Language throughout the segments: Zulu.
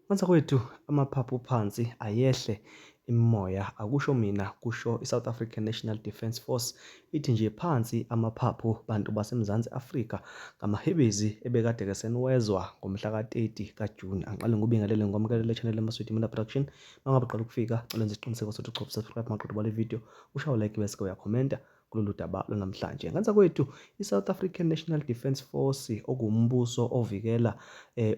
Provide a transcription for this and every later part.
Bantakwethu, amaphaphu phansi ayehle imimoya, akusho mina kusho i-South African National Defence Force ithi nje phansi amaphaphu bantu baseMzansi Afrika ngamahebezi ebekade-ke seniwezwa ngomhla ka-30 kaJuni. Angiqale ngikubingelele ngikwamukele le channel eMaswidi Mina Production. Mangabe uqala ukufika, cela wenze isiqiniseko sokuthi uchofa subscribe maqeda ubale video, ushaye like bese-ke uyakhomenta kulolu daba lwanamhlanje. Ngenza kwethu i-South African National Defence Force okuwumbuso ovikela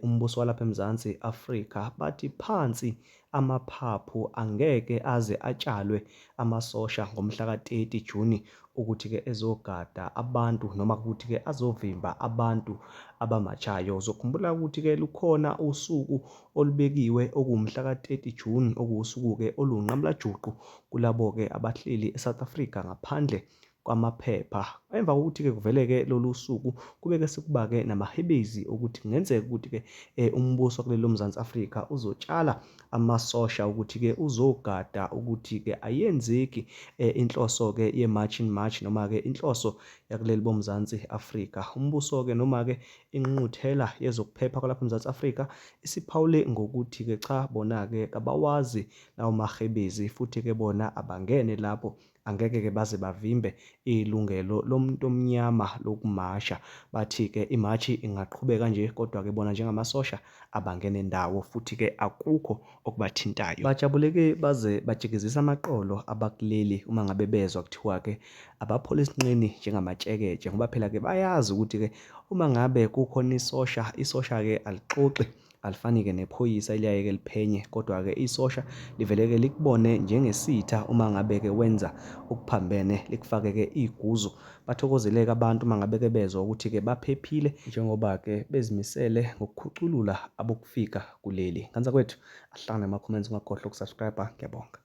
umbuso walapha eMzansi Afrika bathi phansi amaphaphu angeke aze atshalwe amasosha ngomhla ka-30 Juni ukuthi-ke ezogada abantu noma ukuthi-ke azovimba abantu abamatshayo. Uzokhumbula ukuthi-ke lukhona usuku olubekiwe okuwumhla ka-30 Juni okuwusuku-ke oluwunqamulajuqu kulabo-ke abahleli eSouth Africa ngaphandle kwamaphepha. Emva kokuthi-ke kuvele-ke lolu suku kube-ke sekuba-ke namahebezi okuthi kungenzeka ukuthi-ke umbuso kuleli loMzansi Afrika uzotshala amasosha ukuthi-ke uzogada ukuthi-ke ayenzeki inhloso-ke ye-March in March noma-ke inhloso yakuleli boMzansi Afrika. Umbuso-ke noma-ke Ingqungquthela yezokuphepha kwalapha eMzansi Afrika isiphawule ngokuthi-ke cha bona-ke kabawazi lawo mahebezi futhi-ke bona abangene lapho angeke-ke baze bavimbe ilungelo lomuntu omnyama lokumasha. Bathi-ke imashi ingaqhubeka nje kodwa-ke bona njengamasosha abangene ndawo futhi-ke akukho okubathintayo. Bajabule-ke baze bajikizisa amaqolo abakuleli uma ngabe bezwa kuthiwa-ke abaphole esinqeni njengamatsheketshe ngoba phela-ke bayazi ukuthi-ke uma ngabe kukhona isosha, isosha-ke alixoxi alifani-ke nephoyisa eliyaye-ke liphenye kodwa-ke isosha livele-ke likubone njengesitha uma ngabe-ke wenza okuphambene likufake-ke iguzu. Bathokozeleke abantu uma ngabe-ke bezwa ukuthi-ke baphephile njengoba-ke bezimisele ngokukhuculula abokufika kuleli. Ngane zakwethu, asihlangane kuma-comments ungakhohlwa ukusubscribe. Ngiyabonga.